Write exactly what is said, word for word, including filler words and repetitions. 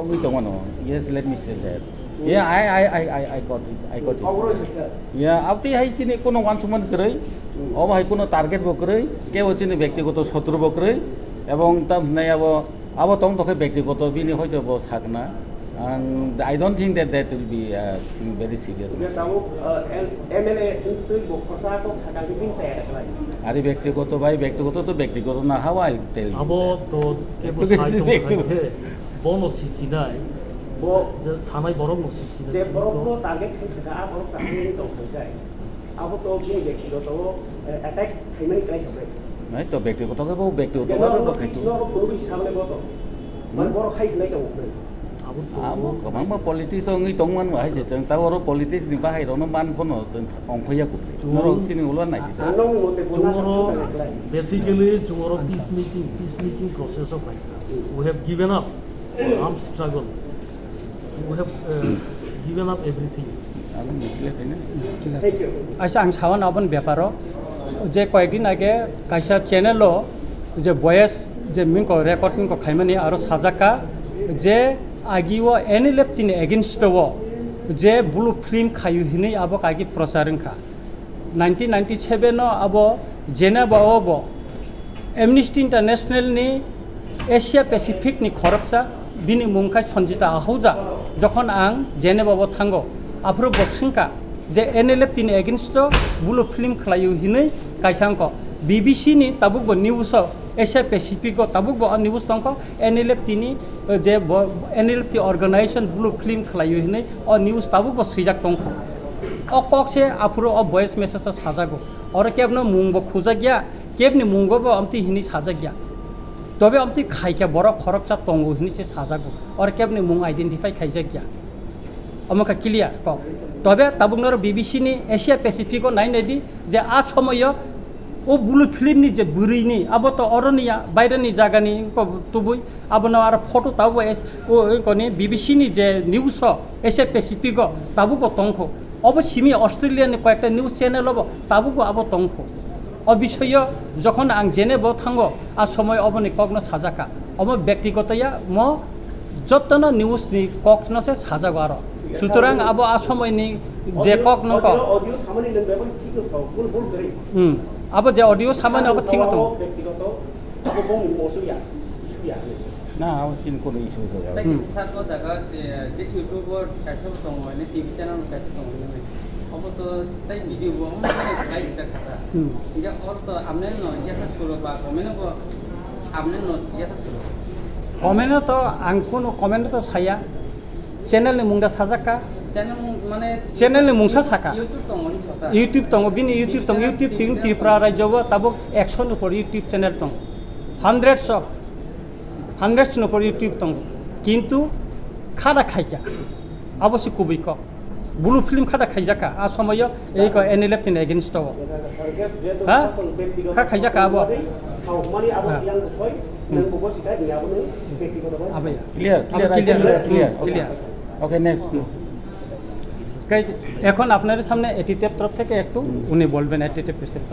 Wngwi tongmano. Yes, let me say that. Yeah, I, I, I, I, I got it. I got it. Yeah, abtwi hai chini kuno uansukmani kwrwi. Obo hai kuno target bo kwrwi. Kebo chini bektigoto sotru bo kwrwi. Ebong tam hinai abo, abo tong tokhe bektigoto bini hoito bo sakna. Ang, I don't think that that will be a thing very serious matter. Ari bektigoto bai, bektigoto to bektigoto na, how I tell you. Abo to kebo sai tong khai khe, bono sisinai. Bo je sanai borok no sisinai. Je borok no target khai saka, a borok target khai tong khai jai. Abo to bini bektigoto, eh, attack khaimani kwlai kha bai. Nai to bektigoto khe bo bektigoto khe bo khai to. Noro kuno bai sabale bo to. Man borok khai khlai tong khai. Abo kwbangma politics wngwi tongmani hai se chwng ta oro politics ni bahai rokno man phano chwng ongkhoya kukli. Norok chini ulo nai di. Chwng oro basically chwng oro peace making, peace making process of life. We have given up armed struggle. We have, uh, given up everything. Aisa ang sawan abon beparo je koyekdin age kaisa channel o je voice je mingko record mingko khaimani aro sajak kha je agi o N L F T ni against o je blue film khayu hinwi abo kagi prochar wngkha. Nineteen ninety-seven o abo Geneva o bo Amnesty International ni Asia Pacific ni khoroksa bini mung khai Sanjita Ahuja, jokhon ang Geneva o thango, aphuru bo swngkha je N L F T ni against o blue film khlaio hinwi kaisa wngkha. B B C ni tabuk bo news o Asia Pacific o tabuk bo o news tongkha N L F T ni, eh, je bo N L F T organization blue film khlaio hinwi o news tabuk bo swijak tongkha. O kok se aphuru o voice message o sajago. Oro kebno mung bo khujak ya, kebni mungo bo amtwi hinwi sajak ya. Tobe amtwi khaikha borok khoroksa tongo hinwi se sajago. Oro kebni mung identify khaijak ya. Omo kha clear kok. Tobe tabuk noro B B C ni Asia Pacific o nai nai di je a somoyo o blue film ni je bwrwi ni abo to oro ni ya, baire ni jaga ni ko tubui. Abono aro photo tabuk bo es-, o, o, koni B B C ni je news o Asia Pacific o tabuk bo tongkho. Obo simi Australia ni koyekta news channel o bo tabuk bo abo tongkho. O bisoyo jokhon ang Geneva o thango, a somoy oboni kokno sajakha. Obo bektigoto ya, mo jottono news ni kokno se sajago aro. Sutorang abo a somoy ni je kok nongkho. Audio, audio samani nang bebak thik no sao, bul bul gari. Hmm. Abo je audio samani abo thik no tongo. Bektigoto. Abo bongni moso ya, issue ya. Na, abo chini kono issue jaga. Tei Hmm. kisa ko jaga, eh, je YouTube o kaisa bo tongo, ne T V channel kaisa tongo, ne. Obo to tei video bo, omo to khai rijak kha ta. Hmm. Inga or to amne no yasa suro ba, comment bo amne no yasa suro. Comment to ang kono comment to saya. Channel ni mungda sajak kha? Channel mung-, mane Channel ni mungsa saka? YouTube tongo ni sota. YouTube tongo, bini YouTube tongo, T V channel, YouTube T V T V channel Tripura tongo. Rajyo o tabuk ekso ni upor YouTube channel tongo. Hundreds of, hundreds ni upor YouTube tongo. Kintu khada khaikha. Abo se kubui kok. Blue film khada khaijakha. A somoyo Ei ko N L F T ni against o. Ha? Kha khaijak ka abo? Ha. Hmm. Abo ya. Clear, clear, Abo clear, clear, clear. Hmm, Okay. Clear. Okay, next. Hmm. Guys, এখন আপনাদের সামনে এটিটিএফ তরফ থেকে একটু উনি বলবেন, ATTF president.